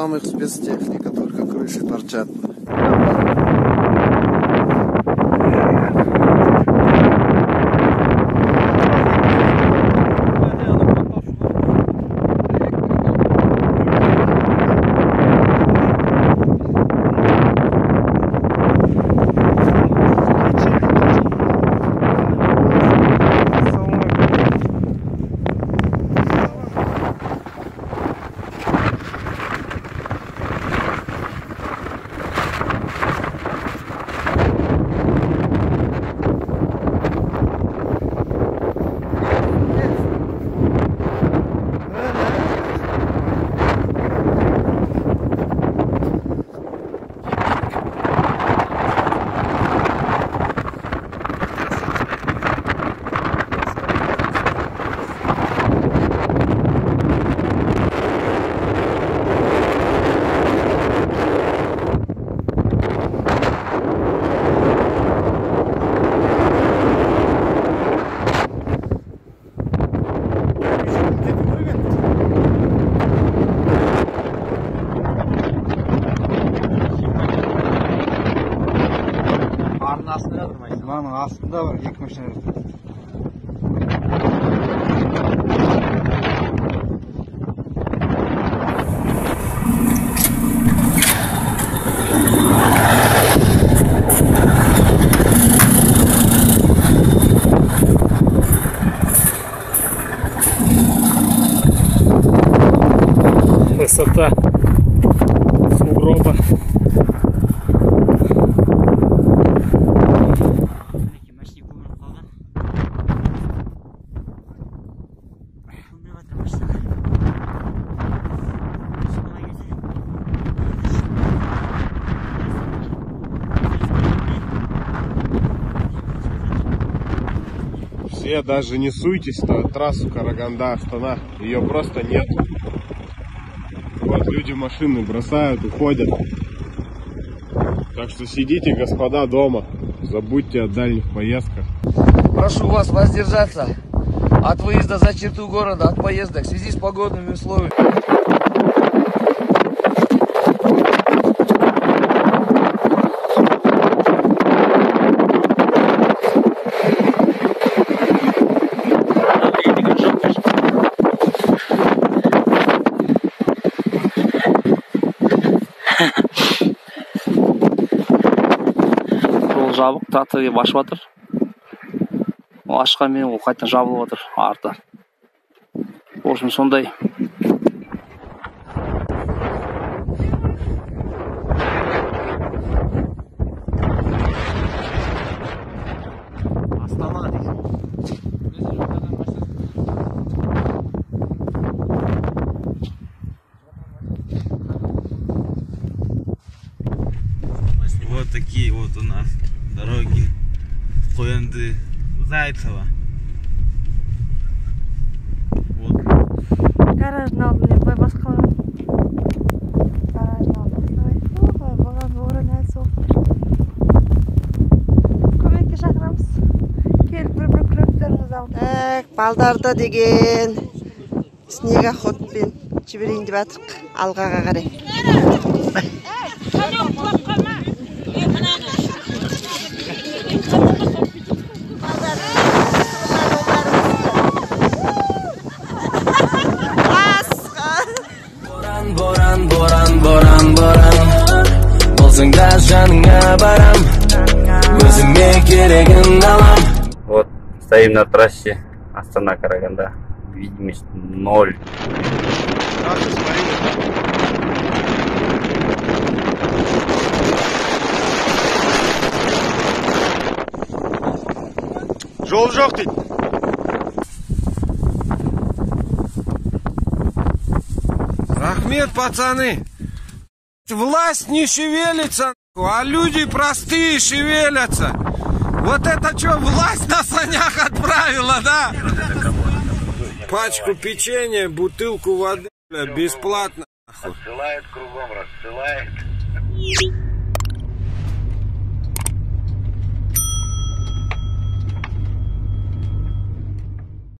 там их спецтехника, только крыши торчат. Астында бар, екі машина жатыр. Высота сугроба. Все, даже не суйтесь на трассу Караганда-Астана, ее просто нет. Вот люди машины бросают, уходят. Так что сидите, господа, дома, забудьте о дальних поездках. Прошу вас воздержаться от выезда за черту города, от поездок в связи с погодными условиями. Жол жабық, трактор келіп ашып жатыр. Ол ашқанмен ол қайтадан жабылып жатыр арты. В общем, сондай. Астана дейді. Вот такие вот у нас дороги Қоянды, Зайцево. Вот. Гараждың алдында былай басқалар. Гараждың алдында осылай. Ой, боран, боран әлі соғып тұр. Көмекке шақырамыз. Келіп бір-бір күректеріңізді алып. Так, балдарды деген снегоходпен жіберейін деп жатырық алғаға қарай. Боран, боран, боран, боран, болсаң да жаныңа барам, өзіме керегін алам. Вот, стоим на трассе Астана-Караганда. Видимость 0. Жол жоқ дейді. Рахмет, пацаны. Власть не шевелится, а люди простые шевелятся. Вот это что, власть на санях отправила, да? Пачку печенья, бутылку воды, бесплатно. Рассылает кругом, рассылает.